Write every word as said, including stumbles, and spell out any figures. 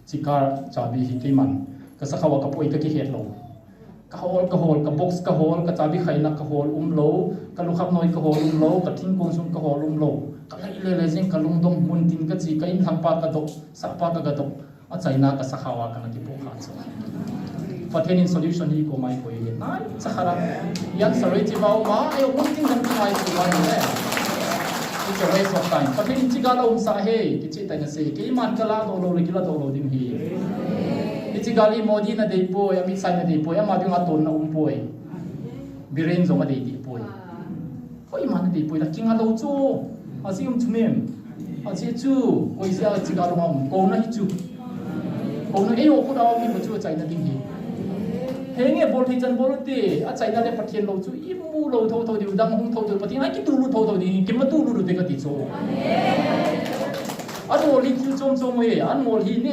Hiche car chabi hi keiman ka sakhao a ka poi ka kihet lou. Ka hol, ka hol, ka box ka hol, ka chabi khaina ka hol umlou, ka lukham noi ka hol umlou, ka thingkong sung ka hol umlou. Ka lei le le jing, ka lungdong, mun tin ka che, ka inlhangpa ka doh, sahpa ka ga doh. Achaina ka sakhao a kana kipoh kha chu. Pathen in solution hi koima eikoi e. Nai, chakha la. Yan sarai chi bau ma, ayo mun tin kan kai chu wa le. It's a waste of time. Pathen in hiche gal aumsah e, kicheh tah in asei. Keiman ka ladoh lou le, kiladoh lou ding ahi. Hiche gal hi Modi nadei poi, Amit Shah nadei poi, ama dinga tonna um poi. Biren jong adei deh poi. Koiman nadei poi la, kinga lou chu. Ajeh um chu mem. Ajeh chu, koi jeh a hiche gal aum, kouna hi chu. Kouna eiho khut a um hi ma chu achaina ding ahi. Henge, bol thei chan bol ute, achaina le Pathen lou chu, imu lou thotho diu, dang hung thotho, Pathen a kitulut thotho ding, kimatulut ute kati chu. Anol hi thil chom chom e, anol hi ne